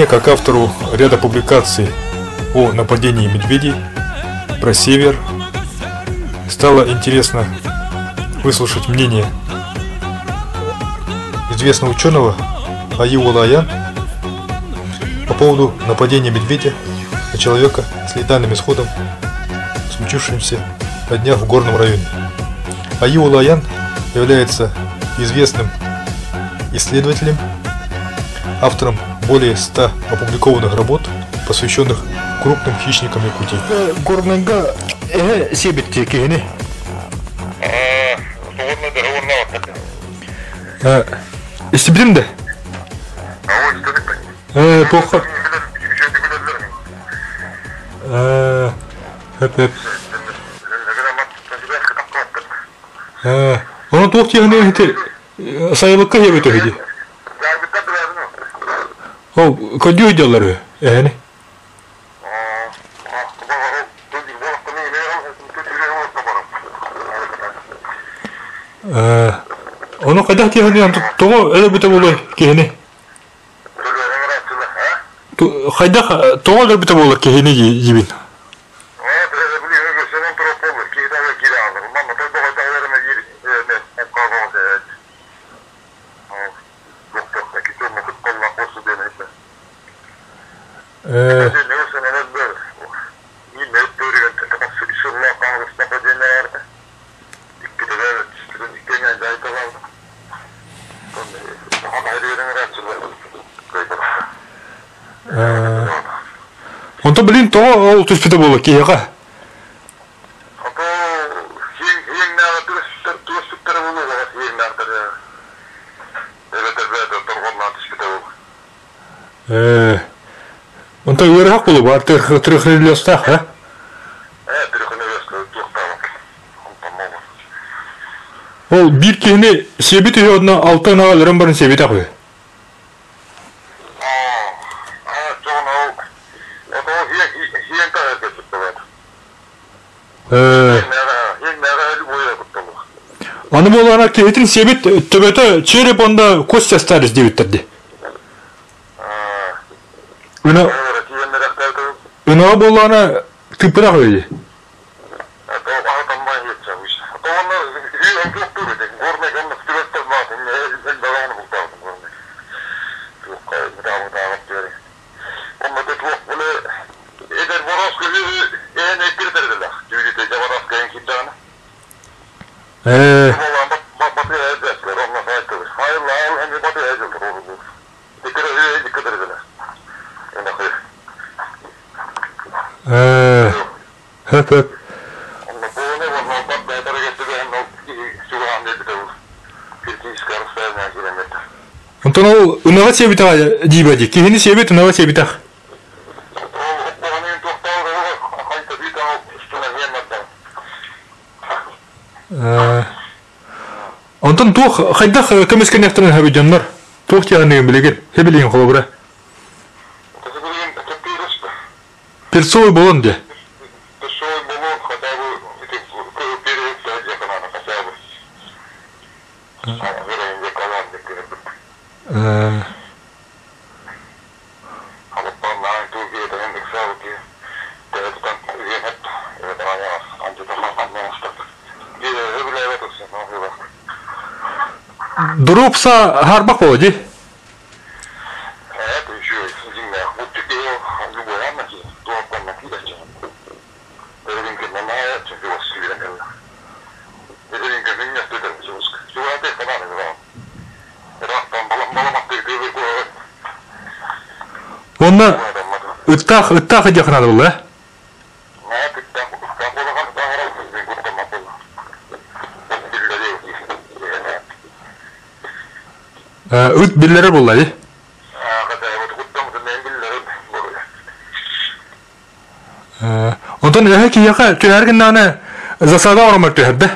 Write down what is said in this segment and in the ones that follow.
Мне, как автору ряда публикаций о нападении медведей про север, стало интересно выслушать мнение известного ученого Аю Лаян по поводу нападения медведя на человека с летальным исходом, случившимся на днях в горном районе. Аю Лаян является известным исследователем, автором более 100 опубликованных работ, посвященных крупным хищникам Якутии. Горнайга сиэбит киһини. Истибитим да? Туохха? Хөп-хөп. Ону туох тиэхини ити сайылыкка диэбит үһү дии. Ол көрдүү сылдьаллар үһү эһэни. Ону хайдах тиэхини тоҕо өлөрбүтэ буолуой киһини? Хайдах тоҕо өлөрбүтэ буолар киһини диибин? Онто блин тоҕо ол түспүтэ буолла киһиэхэ? Онто ыарыһах буолуо баар трехрелиостаах э? Ол биир киһини сиэбит үһү онно алта ынаҕа өлөрөн баран сиэбитэх үһү. Аны буоллаҕына киһитин сиэбит төбөтө череп онно кость остались диэбиттэр дии. Ынаҕа буоллаҕына тыыппатах үһү дии. Ээ Ээ хөп-хөп. Онтон ол ынаҕа сиэбитэҕэ диибэ дии. Киһини сиэбит, ынаҕа сиэбитэх. Онтон туох хайдах көмүскэниэхтэрин сөбүй дьоннор? Туох диэҕин билигин? Хебилигин холобура. Перцовый баллон де. Перцовый баллон хотя бы хотя бы. Дурупса харбах буолуо дии. Уонна ыттаах ыттаах идиэххэ наада буолла ээ? Ыт биллэрэр буолла дии. Онтон эһэ киһиэхэ түһэр гыннаҕына засада оромор түһэрдэ.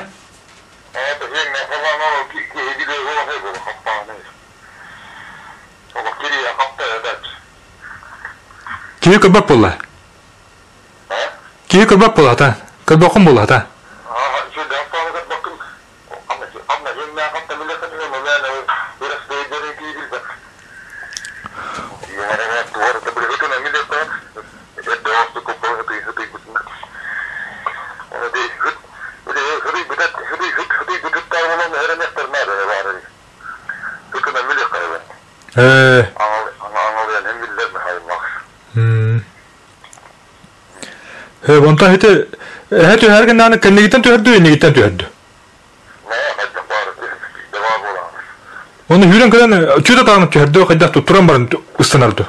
Киһи көрбөт буолла. Киһи көрбөт буолла ата. Көрбөккүн буолла ата. Ээ. Аҥалыйан эн биллэр Михайлах. Э, онтон ити эһэ түһэр гыннааны кэннигиттэн түһэрдүү, иннигиттэн түһэрдүү? Оны хүрэн кэлэн чүтэ таҕынып түһэрдүү, хайдах туттуран баран ыстанардыы?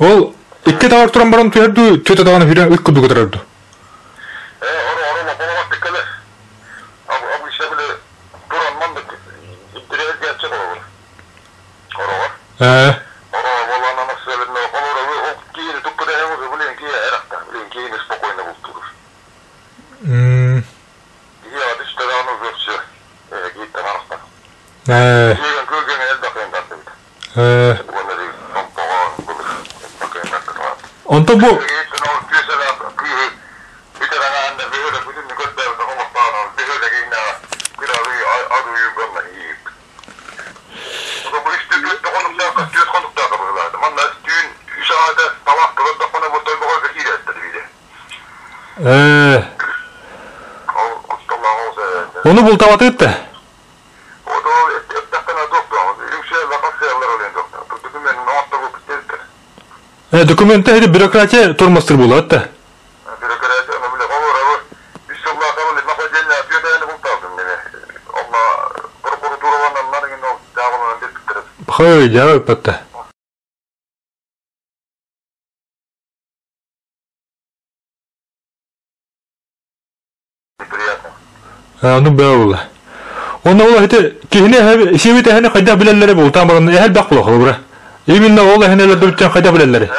Ол икки тавар туран баран түһэр дуу, түөтэ даҕаны хүрэн ыт курдук ытырар дуу? Ээ. М. Ээ. Ээ. Онтон бу Ээ. Ону бултаабатыгыт да? Э, документта ити бюрократия тормозтыр буолар да. Хой, дьаа ыппатта. Ону бөҕө Онно ол ити киһини сиэбит эһэни хайдах билэллэрэ бултаан баран эһэл бэх була холобура. Именно ол эһэни өлөрдүбүттэн хайдах билэллэрэ?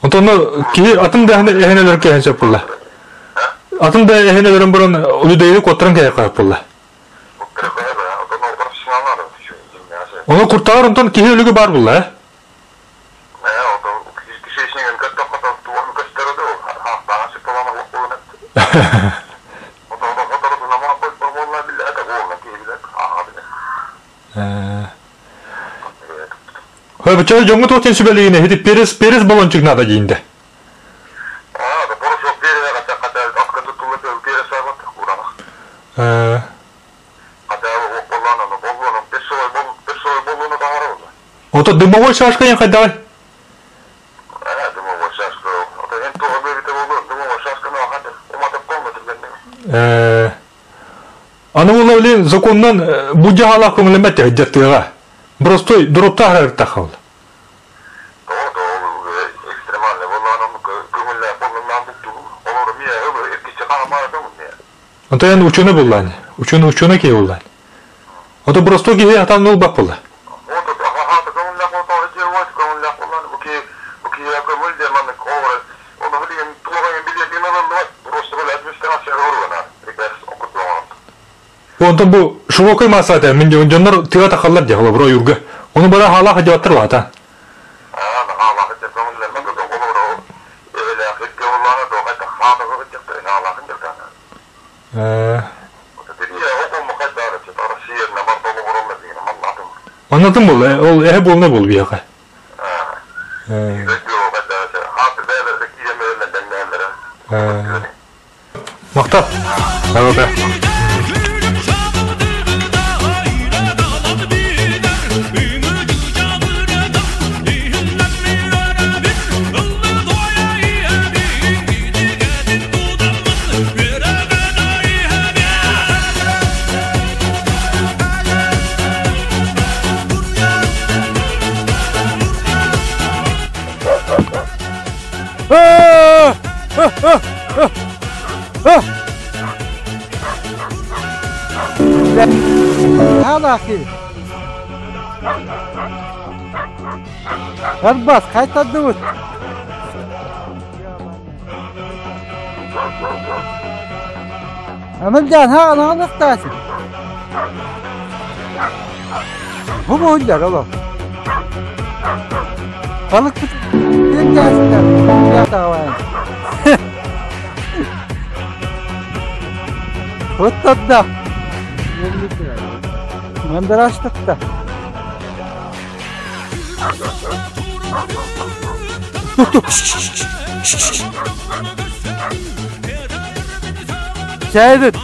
Онтон киһи атын да эһэни өлөрөн кэһэн сөп буолла. Атын да эһэни өлөрөн баран үлүдэйи куоттаран кэһэ каһап буолла. Ону куртаҕар онтон киһи өлүгү баар буолла, э? Бачча дьоҥҥо туох диэн сүбэлиигин эһити перец перец баллончик надо диинде. Ото дымовой шашка ен хайдагай? Аны була билин законнан бу дьаһалаах көҥүлэммэт дьаттыаҕа. Простой дроптаах арыттахал. Онтон учуона буллаан. Учуона учуона киһи буллаан. Ото простой киһи атан ылбат буолла. Онтон бу широкой массата мин дьоннор тыа тахаллар дьэ холобура ойуурга. Ону бара хаалаах дьабаттар баата. Оннотун буолла, ол эһэ буолна буол биһиэхэ. Махтал. Давай. Хаалаахи. Карбас, қайтардыбыт. Амыржан, ха, анаҕын Бу буһуллар олох. Балыкпыт Куттарда. Мандараштыкта. Чайдыт.